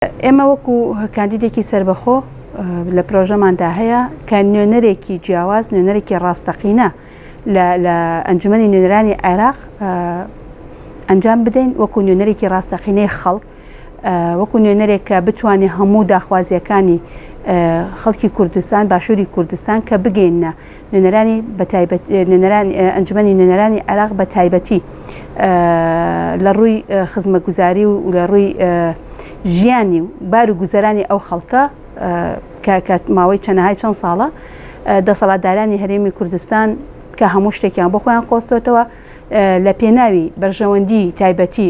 ئێمە وەکو کاندیدێکی سەربەخۆ لە پرۆژەماندا هەیە کە نوێنەرێکی جیاواز، نوێنەرێکی ڕاستەقینە لە ئەنجومەنی نوێنەرانی عێراق ئەنجام بدەین وەکو نوێنەرێکی ڕاستەقینەی خەڵک، وەکو نوێنەرێک کە بتوانێت هەموو داخوازییەکانی خەڵکی کوردستان، باشووری کوردستان کە بگەینە نوێنەرانی بەتایبەت نوێنەرانی ئەنجومەنی نوێنەرانی عێراق بە تایبەتی لە ڕووی خزمەتگوزاری و لە ڕووی ژیانی و بار و گوزەرانی ئەو خەڵکە کە ماوەی چەنەهای چەند ساڵە دەسەڵاتدارانی هەرێمی کوردستان کە هەموو شتێکیان بۆ خۆیان قۆستۆتەوە لە پێناوی بەرژەوەندی تایبەتی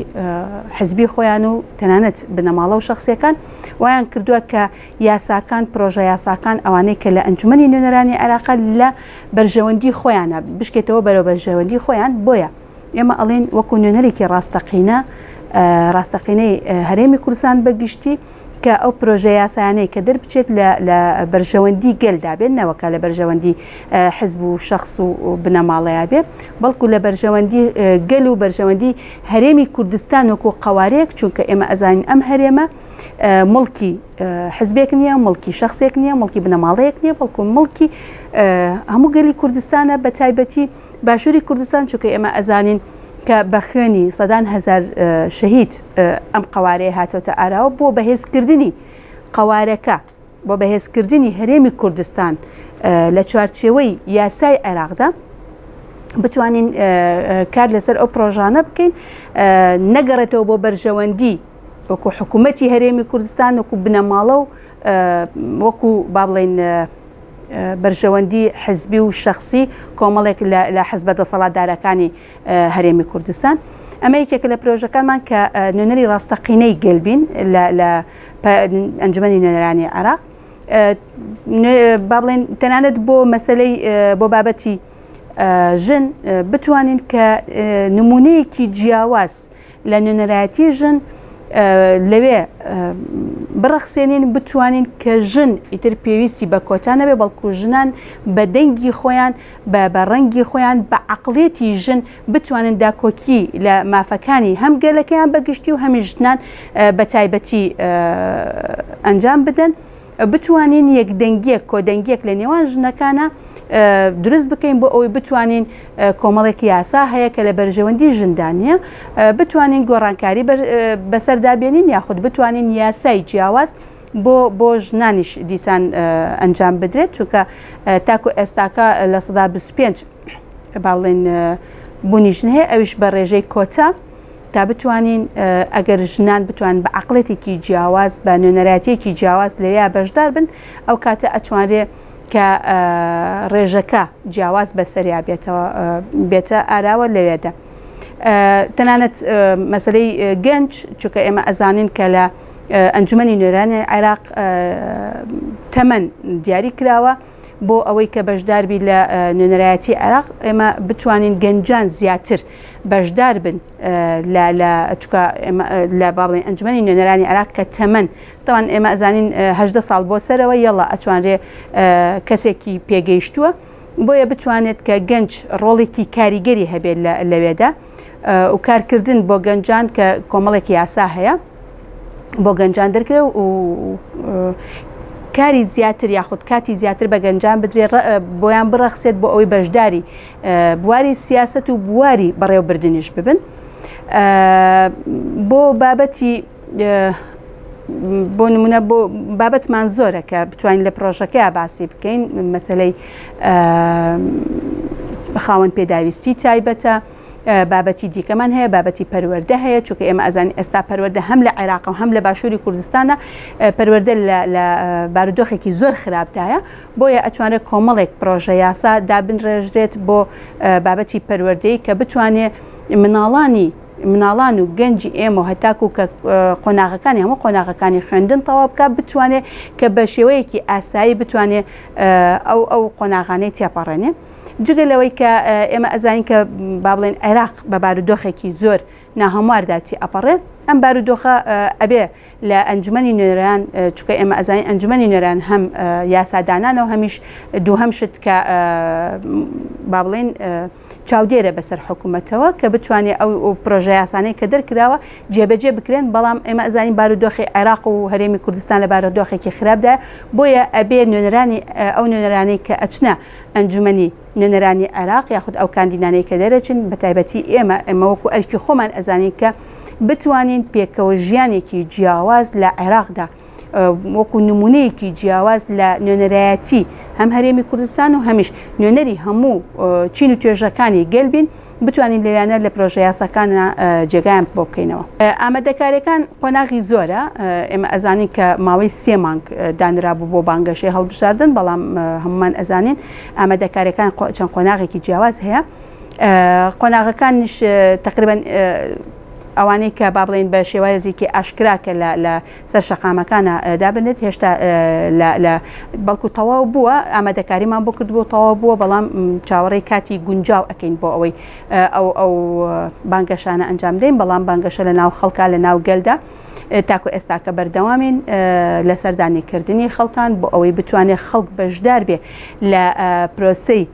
حزبی خۆیان و تەنانەت بنەماڵە و شخصیەکان وایان کردووە کە یاساکان، پرۆژە یاساکان ئەوانەی کە لە ئەنجومەنی نوێنەرانی عێراقە لە بەرژەوەندی خۆیانە بشکێتەوە بەرەو بەرژەوەندی خۆیان، بۆیە ئێمە ئەڵێین وەکو نوێنەرێکی ڕاستەقینە ڕاستەقینەی هەرێمی کوردستان بە گشتی کە ئەو پرۆژە یاسایانەی کە دەربچێت لە بەرژەوەندی گەلدا بێت نەوەکە لە بەرژەوەندی حزب و شخص و بنەماڵەیە بێ بەڵکو لە بەرژەوەندی گەل و بەرژەوەندی هەرێمی کوردستان وەکو قەوارەیەک چونکە ئێمە ئەزانین ئەم هەرێمە موڵکی حزبێک نییە، موڵکی شەخسێک نییە، موڵکی بنەماڵەیەک نییە، بەڵکو موڵکی هەموو گەلی کوردستانە بە تایبەتی باشووری کوردستان چونکە ئێمە ئەزانین کە بە خوێنی سەدان هەزار شەهید ئەم قەوارەیە هاتۆتە ئاراوە بۆ بەهێزکردنی قەوارەکە. بۆ بەهێزکردنی هەرێمی کوردستان لە چوارچێوەی یاسای عێراقدا بتوانین کار لەسەر ئەو پرۆژانە بکەین نەگەڕێتەوە بۆ بەرژەوەندی وەکو حکوومەتی هەرێمی کوردستان وەکو بنەماڵە و وەکو با بڵێین بەرژەوەندی حزبی و شخصی کۆمەڵێک لە حزبە دەسەڵاتدارەکانی هەرێمی کوردستان. ئەمە یەکێکە لە پرۆژەکانمان کە نوێنەری ڕاستەقینەی گەل بین لە ئەنجومەنی نوێنەرانی عێراق. با بڵێن تەنانەت بۆ مەسلەی بۆ بابەتی ژن بتوانین کە نمونەیەکی جیاواز لە نوێنەرایەتی ژن لەوێ بڕەخسێنین بتوانین کە ژن ئیتر پێویستی بە کۆتا نەبێ بەڵکو ژنان بە دەنگی خۆیان بە بە ڕەنگی خۆیان بە عەقڵیەتی ژن بتوانن داکۆکی لە مافەکانی هەم گەلەکەیان بە گشتی و هەمیش ژنان بە تایبەتی ئەنجام بدەن. بتوانین یەکدەنگیەک کۆدەنگیەک لە نێوان ژنەکانە دروست بکەین بۆ ئەوەی بتوانین کۆمەڵێک یاسا هەیە کە لە بەرژەوەندی ژندا نییە بتوانین گۆڕانکاری بەسەردا بێنین یاخود بتوانین یاسای جیاواز بۆ بۆ ژنانیش دیسان ئەنجام بدرێت چونکە تاکو ئێستاکە 25% باڵێن بوونی ژن هەیە ئەویش بە ڕێژەی کۆتا تا بتوانین ئەگەر ژنان بتوان بە عەقڵێتێکی جیاواز بە نوێنەرایەتیەکی جیاواز لەوێیا بەشدار بن ئەو کاتە ئەتوانرێ کە ڕێژەکە جیاواز بەسەریا بێتەوە بێتە ئاراوە لەوێدا تەنانەت مەسلەی گەنج چونکە ئێمە ئەزانین کە لە ئەنجومەنی نوێرانی عێراق تەمەن دیاری کراوە بۆ ئەوەی کە بەشداربی لە نوێنەرایەتی عێراق ئێمە بتوانین گەنجان زیاتر بەشدار بن لە لە چکە لە با بڵێن ئەنجومەنی نوێنەرانی عێراق کە تەمەن تاوان ئێمە ئەزانین هەژدە ساڵ بۆ سەرەوە یەڵا ئەتوانرێ کەسێکی پێگەیشتووە بۆیە بتوانێت کە گەنج ڕۆڵێکی کاریگەری هەبێت لەوێدا و کارکردن بۆ گەنجان کە کۆمەڵێک یاسا هەیە بۆ گەنجان دەرکرێ و کاری زیاتر یاخود کاتی زیاتر بە گەنجان بدرێت بۆیان بڕەخسێت بۆ ئەوەی بەشداری بواری سیاسەت و بواری بەڕێوەبردنیش ببن بۆ بابەتی بۆ نمونە بۆ بابەتمان زۆرە کە بتوانین لە پرۆژەکەیا باسی بکەین مەسلەی خاوەن پێداویستی تایبەتە بابەتی دیکەمان هەیە بابەتی پەروەردە هەیە چونکە ئێمە ئەزانین ئێستا پەروەردە هەم لە عێراق و هەم لە باشووری کوردستانە پەروەردە لە بارودۆخێکی زۆر خراپدایە بۆیە ئەتوانرێت کۆمەڵێک پرۆژە یاسا دابنڕێژرێت بۆ بابەتی پەروەردەی کە بتوانێت مناڵانی مناڵان و گەنجی ئێمە و هەتاکو کە قۆناغەکانی هەموو قۆناغەکانی خوێندن تەواو بکات بتوانێت کە بە شێوەیەکی ئاسایی بتوانێت ئەو ئەو قۆناغانەی تێپەڕێنێ. جگە لەوەی کە ئێمە ئەزانین کە با بڵێن عێراق بە بارودۆخێکی زۆر ناهەمواردا تێئەپەڕێ ئەم بارودۆخە ئەبێ لە ئەنجومەنی نوێنەران چونکە ئێمە ئەزانین ئەنجومەنی نوێنەران هەم یاسادانانە و هەمیش دووهەم شت کە با بڵێین. چاودێرە بەسەر حکوومەتەوە کە بتوانێت ئەو پرۆژە یاسانەی کە دەرکراوە جێبەجێ بکرێن، بەڵام ئێمە ئەزانین بارودۆخی عێراق و هەرێمی کوردستان لە بارودۆخێکی خراپدایە، بۆیە ئەبێ نوێنەرانی ئەو نوێنەرانەی کە ئەچنە ئەنجومەنی نوێنەرانی عێراق یاخود ئەو کاندیدانەی کە دەرەچن بەتایبەتی ئێمە ئێمە وەکو ئەرکی خۆمان ئەزانین کە بتوانین پێکەوە ژیانێکی جیاواز لە عێراقدا وەکو نمونەیەکی جیاواز لە نوێنەرایەتی هەم هەرێمی کوردستان و هەمیش نوێنەری هەموو چین و توێژەکانی گەل بین بتوانین لەویانە لە پرۆژە یاساکانە جێگایان بۆ بکەینەوە. ئامادەکاریەکان قۆناغی زۆرە، ئێمە ئەزانین کە ماوەی سێ مانگ دانرابوو بۆ بانگەشەی هەڵبژاردن، بەڵام هەمومان ئەزانین ئامادەکاریەکان چەند قۆناغێکی جیاواز هەیە. قۆناغەکانیش تقریبا ئەوانەی کە با بڵێین بە شێوازێکی ئاشکرا کە لە سەر شەقامەکانە دابنرێت هێشتا لە بەڵکو تەواو بووە ئامادەکاریمان بۆ کردبوو تەواو بووە بەڵام چاوەڕێی کاتی گونجاو ئەەکەین بۆ ئەوەی ئەو ئەو بانگەشانە ئەنجام دەین بەڵام بانگەشە لە ناو خەڵکا لە ناو گەلدا تاکو ئێستاکە بەردەوامین لە سەردانیکردنی خەڵکان بۆ ئەوەی بتوانێت خەڵک بەشدار بێ لە پرۆسەی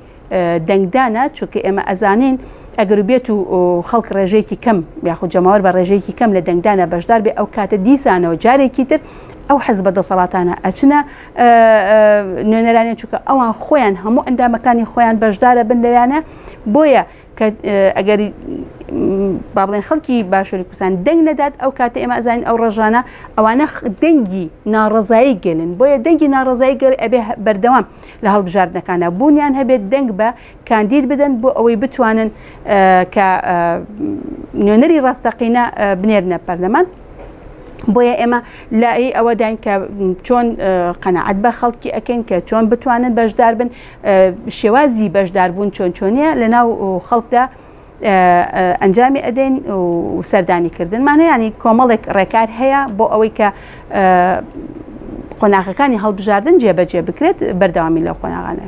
دەنگدانە، چونکە ئێمە ئەزانین ئەگەر بێت و خەڵک ڕێژەیەکی کەم یاخود جەماوەر بە ڕێژەیەکی کەم لە دەنگدانە بەشدار بێ ئەو کاتە دیسانەوە جارێکی تر ئەو حزبە دەسەڵاتانە ئەچنە نوێنەرانیان چونکە ئەوان خۆیان هەموو ئەندامەکانی خۆیان بەشدارە بن لەویانە بۆیە کە ئەگەر با بڵێن خەڵکی باشووری کوردستان دەنگ نەدات ئەو کاتە ئێمە ئەزانین ئەو ڕژانە ئەوانە دەنگی ناڕەزایی گەلن بۆیە دەنگی ناڕەزایی گەل ئەبێ بەردەوام لە هەڵبژاردنەکاندا بوونیان هەبێت دەنگ بە کاندید بدەن بۆ ئەوەی بتوانن کە نوێنەری ڕاستەقینە بنێرنە پەرلەمان. بۆیە ئێمە لای ئەوەداین کە چۆن قەنەعەت بە خەڵکی ئەەکەین کە چۆن بتوانن بەشدار بن شێوازی بەشداربوون چۆن چۆنیە لە ناو خەڵکدا ئەنجامی ئەدەین و سەردانی کردنمانە ینی کۆمەڵێک ڕێکار هەیە بۆ ئەوەی کە قۆناغەکانی هەڵبژاردن جێبەجێ بکرێت بەردەوامی لەو قۆناغانە.